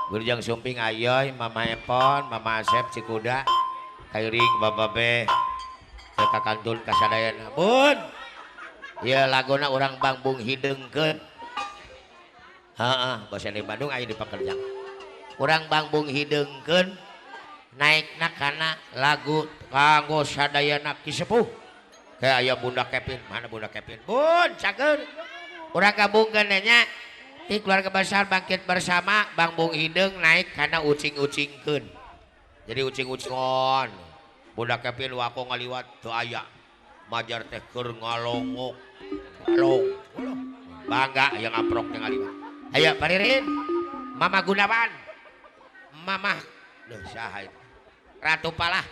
Wilujeng Sumping ayoy, Mama Epon, Mama Asep Cikuda, Kairing Bababe, ka kantun kasadayana. Bun. Ieu laguna urang Bangbung hideungkeun. Heeh, basa di Bandung aya di Pakerjang. Urang Bangbung hideungkeun naikna kana lagu kanggo sadayana ki sepuh. Kayak aya Bunda Kevin, mana Bunda Kevin? Bun, cager. Urang gabungkeun nya. Di keluarga besar bangkit bersama Bangbung Hideung naik karena ucing-ucingkeun. Jadi ucing-ucingon. Bunda Kevin wako ngaliwat teu aya. Majar teh keur ngalongok. Ngalong. Bangga aya ngaprok teh ngaliwat. Ayo Paririn. Mama Gunawan. Mama leuh saha itu? Ratu Palah.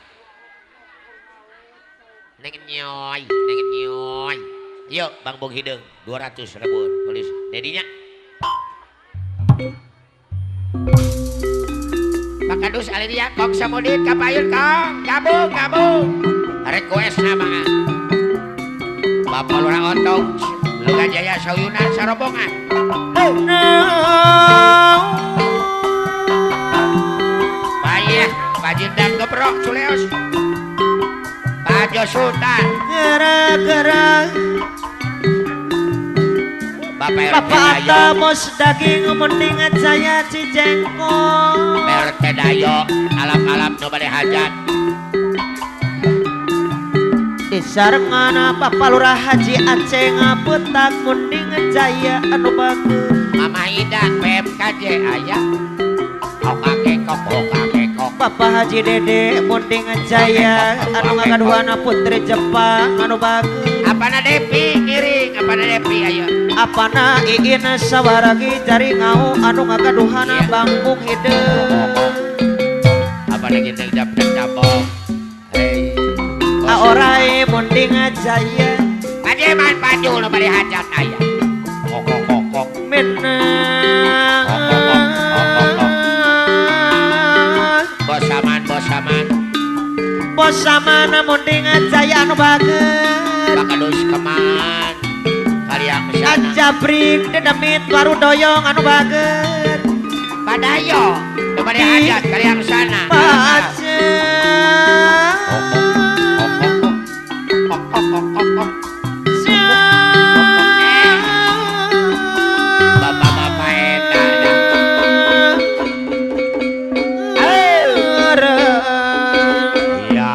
Neng nyoy, neng nyoy. Yuk Bangbung Hideung 200 ribuan tulis dedinya. Pak Kadus Alidia Kong Samudin kapayun Kong gabung gabung request nama Bapak Lurah Ontong Luga Jaya Sauyunan Sarobongan. Payah Pajindang Gebrok Culeos Pajo Sultan gara-gara Bapak Atamos daging mending jaya Cijengkol RT Dayo alap-alap nu bade hajat disarengan Bapak Lurah Haji Aceh ngapetak mending jaya anu bagus Mama Ida PMKJ aya okakekok okakekok Bapak Haji Dede mending jaya anu ngagaduhana putri Jepang anu bagus apana Depi ngiring apana Depi ayo apana iin sawaragi jari ngau anu ngagaduhana Bangbung Hideung apana gindeng dapet cabong hei aorai munding jaya pajeman pajul nu bade hajat aya kokok menang bosaman bosaman bosaman munding jaya anu bager Bakadus keman kaliang sana ajabrik dedemit baru doyong anu bager padayo nu bade hajat kaliang sana pace bapak-bapak eta ya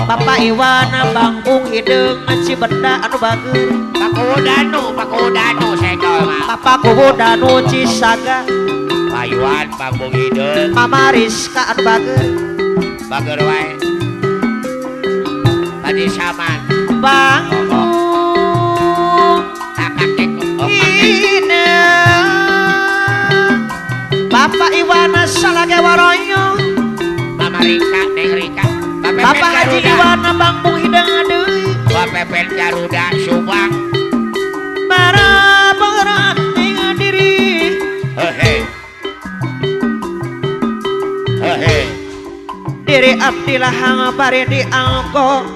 Bapak Iwan Bangbung Hideung Cibenda anu bager Paku Danu segel mah Bapak Kuwu Danu Cisaga Pak Iwan Bangbung Hideung Mama Rizka anu bager bager wae Padi Saman Bangbung Hideung Bapak Iwan Salage Waroyo Mama Rika Neng Rika Bapak Haji Iwan Bangbung Hideung deui Bapak Pepen Garuda Subang bara berat diri hehe hehe diri abdi lahang bari dianggo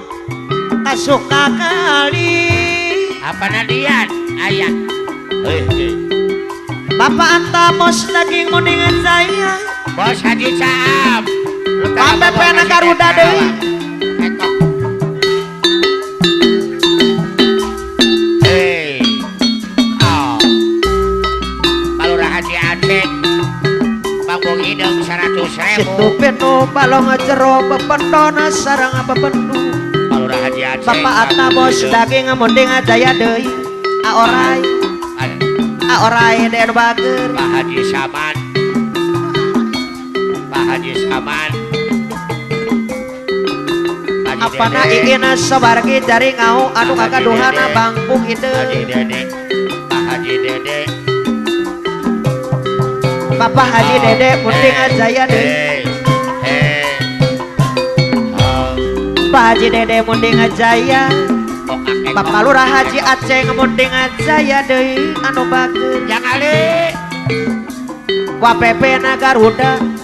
kasuka kali apa nadian aya hehe Bapak Antamos daging mundingan saya Bos Haji Caam Bapak Pepen Garuda deui hei oh Palurah Haji Aceh Bangbung Hideung 100.000 Situ penu balong jero bependona sareng bependu Palurah Haji Aceh Bapak Atamos daging munding jaya deui aorai aorai den bager Pak Haji Saman Pak Haji Saman apana iin sawargi jari ngau anu ngagaduhana Bangbung Hideung Haji Dede Pak Haji Dede Bapak Haji Dede munding jaya deui Pak Haji Dede munding jaya Bapak Lurah Haji Aceh munding jaya deui anu bager Yang Ali Wapepe Garuda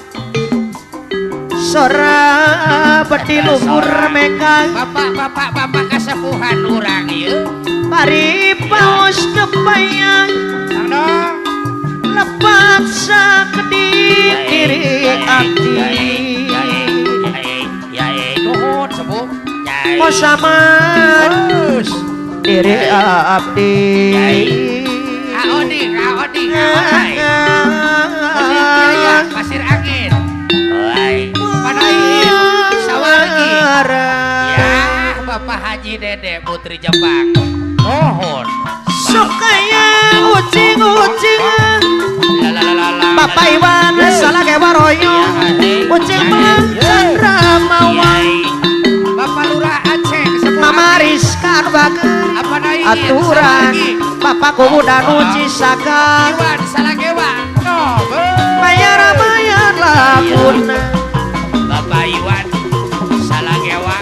sora beti luhur meka bapak bapak kasepuhan urang ieu pari paus tepayang Kang Dong lepat Mosaman diri abdi Aodi Aodi Pasir Angin Panain Sawargi ya Bapak Haji Dede Putri Jepang mohon sukaya ucing-ucing Bapak Iwan salah waroyo ucing Chandra Mawang Bapak Lurah Aceh Mama Rizka Bager aturan Bapak Kubu Danu Cisaka Iwan Salagewa bayar-bayar laguna Bapak Iwan Salagewa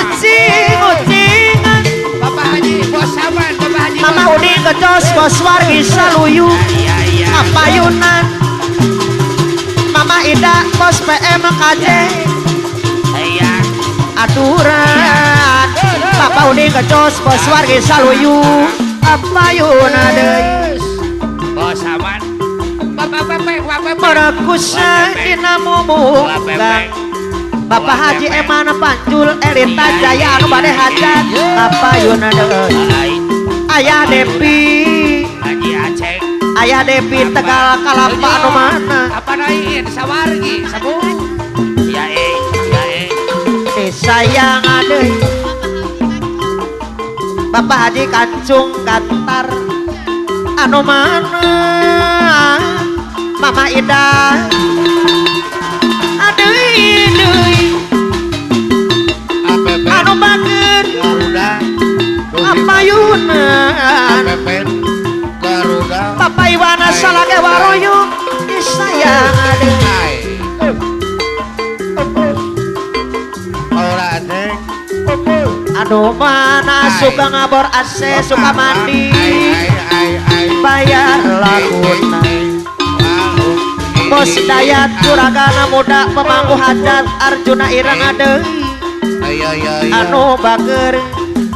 ucing-ucingan Bapak Haji Bos Saman Bapak Haji Mama Udin Gecos Bos Wargi Saluyu Apayunan Mama Ida Bos PMKJ aturan Bapak Udin Gecos Bos Wargi Saluyu Apayunan deui Bos Saman Bapak Pepek Bapak Merakusa dina mumunggang Bapak Haji Eman Pancul Elita Jaya anu bade hajat Apayunan deui Ayah Depi Haji Aceh Ayah Depi Tegal Kalapa anu mana apa nain Sawargi sabu ya ya sayang adeui Bapak Haji Kancung Gantar anu mana Mama Ida adeui deui anu bager apayunan Bapak Iwana salage waroyo disayang adeui anu mana suka ngabor AC suka mandi bayar laguna Bos Dayat Juragana muda pemangku hajat Arjuna Ireng adeui anu bager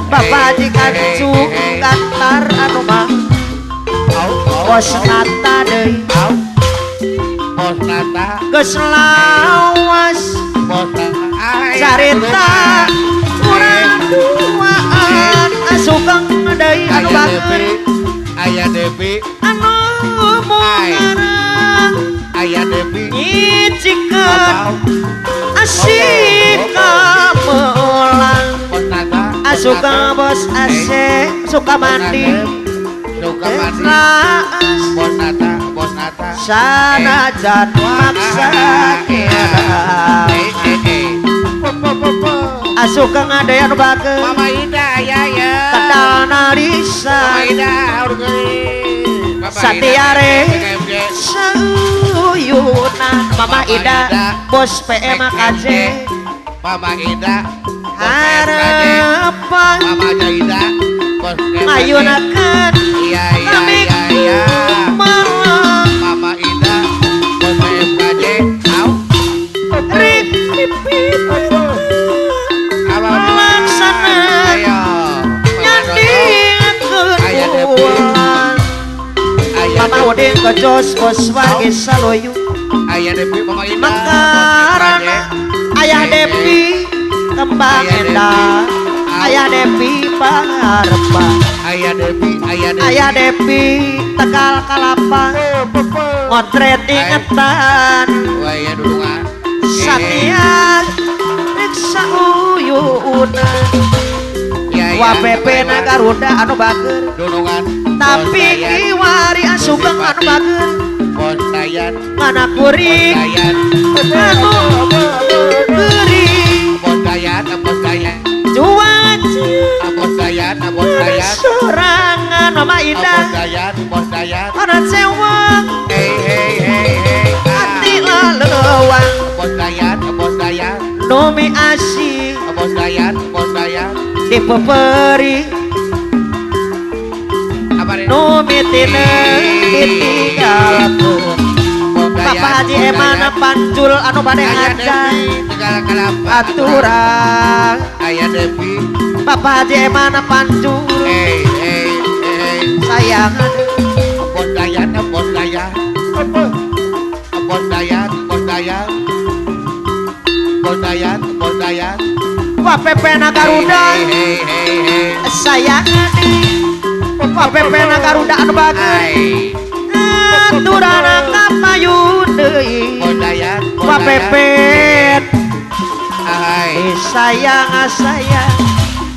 Bapak Haji Kancung Gantar anu mah Bos Nata deui Bos Nata geus lawas carita kurang duaan asukeng deui anu bager Ayah Devi anu mungarang Ayah Devi nyicikeun asik kamelang asuka bos AC suka mandi suka mandi Bos Nata Bos Nata sanajan maksa kira asuka ngadean bager Mama Ida ya ya Kedal Narisa Mama Ida Satiare Seuyunan Mama Ida Bos PMKJ Mama Ida harapan Mama Jaida Bos PMKJ ayunakeun iya iya iya iya Mama Ida Bos PMKJ au rik pipit laksana nyandingkeun bulan Mama Udin Gecos Bos Wargi Saluyu Ayah Depi Mama Ida Mekarana Ayah Depi Kembang Endah Ayah Depi Pangarepa Ayah Depi Ayah Depi Ayah Depi Tegal Kalapa Ngontret ingetan Satya Riksa Uyunan Wapepe Garuda anu bager tapi kiwari asugeng anu bager mana kuring anu geuring cuaca sorangan Mama Ida ana cewek hati lalewang nomi asih dipeperi numi tine ditinggalkeun Bapak Haji Emana Pancul anu bade ngajak aturan Ayah Devi Bapak Haji Emana Pancul sayang Bos Dayat Bos Dayat Bos Dayat Bos Dayat Bos Dayat Bos Dayat Wah Pak Pepe Garuda sayang Pak Pepe Garuda anu bager aturana kapayun deui Pak Pepe sayang sayang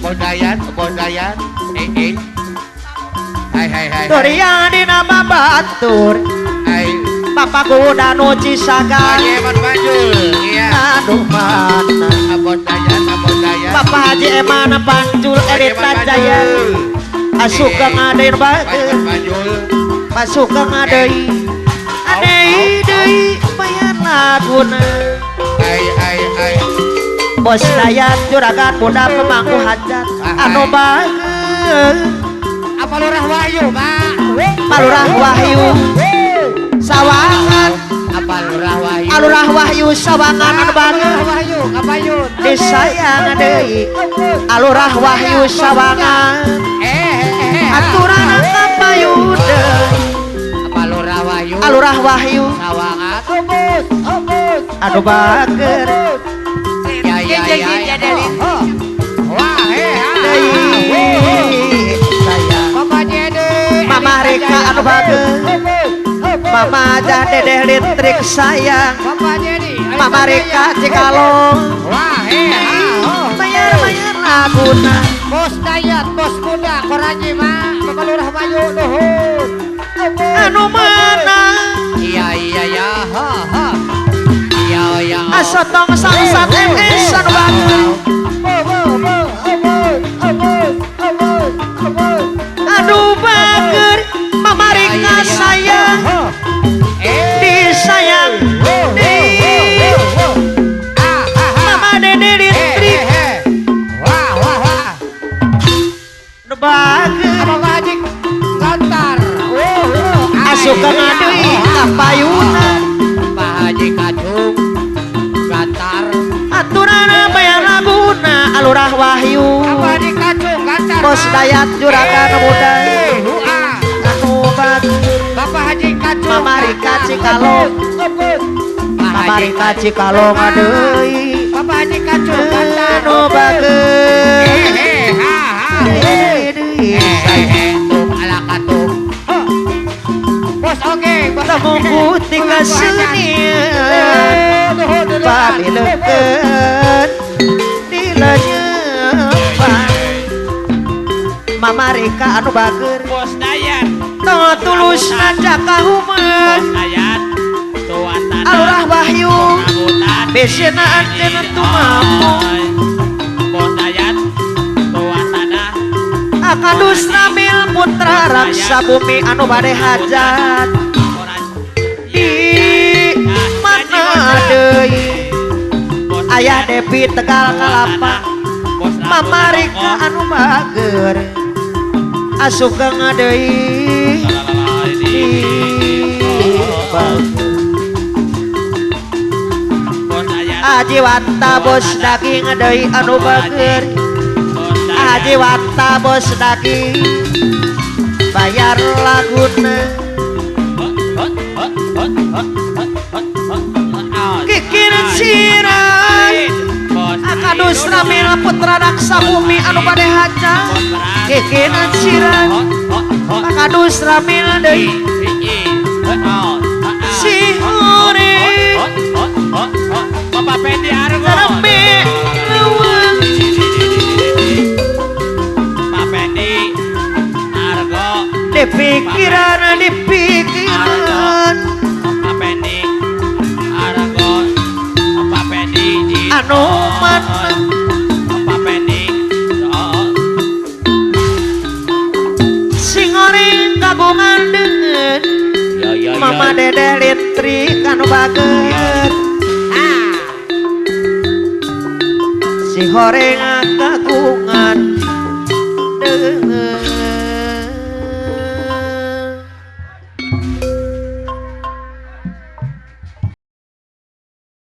Bodayat bodayat hai hai hai Dorian dina batur Papa kuda nu Cisaga aduh mana Papa Haji Eman Panjul Erita Jaya asup ngadein bager masuk ngadeui adei deui bayar laguna Bos Dayat juragan muda pemangku hajat anu bager apa Lurah Wahyu Pak Palurah Wahyu Sawangan apa Lurah Wahyu Alurah Wahyu Sawangan anu bager Wahyu kapayun disayang deui Alurah Wahyu Sawangan aturana kapayun deui apa Lurah Wahyu Alurah Wahyu Sawangan anu bager ya ya ya wah sayang Bapak Dede Mama Rika anu bager Mama Jah Dedeh Listrik sayang Mama Rika Cikalong wah bayar-bayar laguna Bos Dayat bos muda koraji mah Bapak Lurah Wahyu nuhun anu mana iya iya ya ha ha iya iya asotong sangsat MS anu bager aduh bager Mama Rika sayang disayang di Mama Dede Listrik bager asup ngadeui kapayunan Pak Haji Kacung Gantar aturana bayar laguna Alurah Wahyu Pak Haji Kacung Gantar Bos Dayat juragan muda anu bager Bapak Haji Kacung Mama Rika Cikalong Mama Rika Cikalong deui Bapak Haji Kacung Gantar anu bager ala katung bos oke temu tinggal senian pabileukeun dilenyepan Mama Rika anu bager Bos Dayat tong tulus najak kahuman Bos Dayat tuan tanah Alurah Wahyu besena anjeun tumampu Bos Dayat tuan tanah Akadus Ramil Putra Raksa Bumi anu bade hajat di mana deui Ayah Devi Tegal Kalapa Mama Rika anu bager asup ngadeui di Aji Wata bos daging deui anu bager Aji Wata bos daging bayar laguna kikir siran Akadus Ramil Putra Raksa Bumi anu bade hajat kikir siran Akadus Ramil deui si hore Bapak Pendi Argo Rame leuweung Pak Pendi Argo di pikiran di pikiran Pak Pendi Argo Pak Pendi anu mana Pak Pendi sing goreng kagungan deungeun Mama Dede Listrik anu bager si horeng kagungan deungeun